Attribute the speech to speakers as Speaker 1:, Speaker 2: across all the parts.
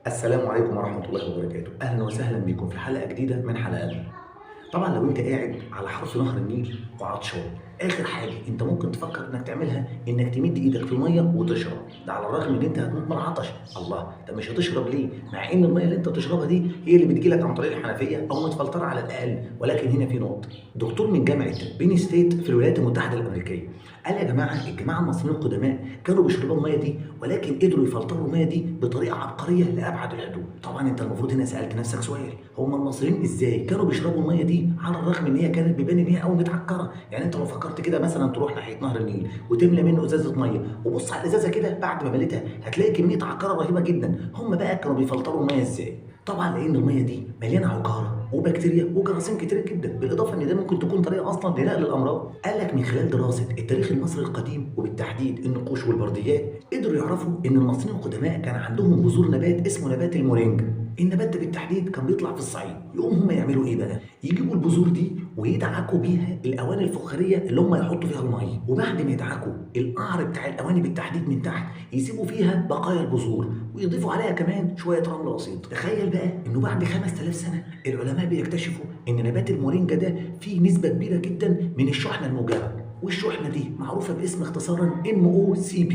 Speaker 1: السلام عليكم ورحمة الله وبركاته، أهلا وسهلا بكم في حلقة جديدة من حلقاتنا. طبعا لو أنت قاعد على حرف نهر النيل وعطشان، آخر حاجة أنت ممكن تفكر إنك تعملها إنك تمد إيدك في المية وتشرب، ده على الرغم إن أنت هتموت من العطش. الله، ده مش هتشرب ليه؟ مع إن المية اللي أنت بتشربها دي هي اللي بتجيلك عن طريق الحنفية أو متفلترة على الأقل، ولكن هنا في نقطة. دكتور من جامعة بين ستيت في الولايات المتحدة الأمريكية قال يا جماعة، الجماعة المصريين القدماء كانوا بيشربوا المية دي، ولكن قدروا يفلتروا المية دي بطريقة عبقرية لأبعد الحدود. طبعا أنت المفروض هنا سألت نفسك سؤال، هم المصريين إزاي كانوا بيشربوا المية دي على الرغم إن هي كانت بيبان إن هي أول متعكرة؟ يعني أنت لو فكرت كده مثلا تروح ناحية نهر النيل وتملى منه إزازة مية وبص على الإزازة كده بعد ما مليتها هتلاقي كمية عكارة رهيبة جدا. هم بقى كانوا بيفلتروا المية إزاي؟ طبعا لأن المية دي مليانة عكارة وبكتيريا وجراثيم كتير جدا، بالاضافة ان ده ممكن تكون طريقه اصلا لنقل الامراض. قال لك من خلال دراسة التاريخ المصري القديم وبالتحديد النقوش والبرديات قدروا يعرفوا ان المصريين القدماء كان عندهم بذور نبات اسمه نبات المورينجا. النبات ده بالتحديد كان بيطلع في الصعيد. يقوم هم يعملوا ايه بقى؟ يجيبوا البذور دي ويدعكوا بيها الاواني الفخاريه اللي هم يحطوا فيها المية، وبعد ما يدعكوا القعر بتاع الاواني بالتحديد من تحت يسيبوا فيها بقايا البذور ويضيفوا عليها كمان شوية رمل بسيط. تخيل بقى انه بعد 5000 سنة العلماء بيكتشفوا ان نبات المورينجا ده فيه نسبه كبيرة جدا من الشحنة الموجبة، والشحنه دي معروفة باسم اختصارا MOCP.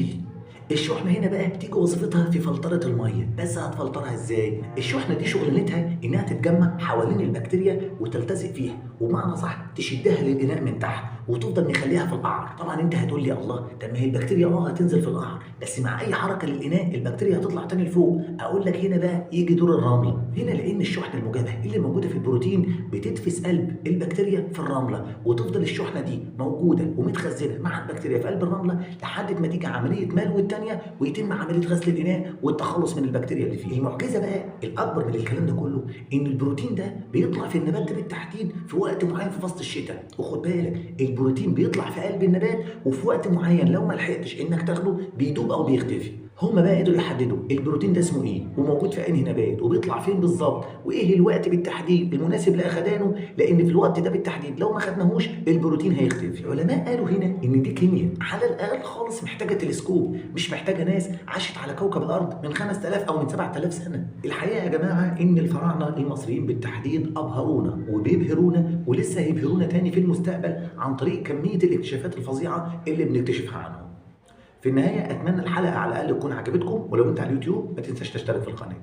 Speaker 1: الشحنة هنا بقى تيجي وظيفتها في فلترة المية، بس هتفلترها ازاي؟ الشحنة دي شغلانتها انها تتجمع حوالين البكتيريا وتلتزق فيها، وبمعنى صح تشدها للاناء من تحت وتفضل مخليها في القعر. طبعا انت هتقول لي الله، طب ما هي البكتيريا هتنزل في القعر، بس مع اي حركة للاناء البكتيريا هتطلع تاني لفوق. اقول لك هنا بقى يجي دور الرملة هنا، لان الشحنة الموجبة اللي موجودة في البروتين بتدفس قلب البكتيريا في الرملة، وتفضل الشحنة دي موجودة ومتخزنه مع البكتيريا في قلب الرملة لحد ما تيجي عملية ملو الثانية ويتم عملية غسل الاناء والتخلص من البكتيريا اللي فيه. المعجزة بقى الاكبر من الكلام ده كله ان البروتين ده بيطلع في النبات ده بالتحديد في وقت معين في فصل الشتاء، وخد بالك البروتين بيطلع في قلب النبات وفي وقت معين لو ما لحقتش انك تاخده بيدوب او بيختفي. هما بقى قدروا يحددوا البروتين ده اسمه ايه وموجود في انهي نبات وبيطلع فين بالظبط وايه الوقت بالتحديد المناسب لاخدانه، لان في الوقت ده بالتحديد لو ما خدناهوش البروتين هيختفي. العلماء قالوا هنا ان دي كيمياء على الاقل خالص محتاجه تلسكوب، مش محتاجه ناس عاشت على كوكب الارض من 5000 او من 7000 سنة. الحقيقة يا جماعة ان الفراعنة المصريين بالتحديد ابهرونا وبيبهرونا ولسه هيبهرونا تاني في المستقبل عن طريق كمية الاكتشافات الفظيعة اللي بنكتشفها عنهم. في النهاية أتمنى الحلقة على الأقل تكون عجبتكم، ولو أنت على اليوتيوب ما تنساش تشترك في القناة.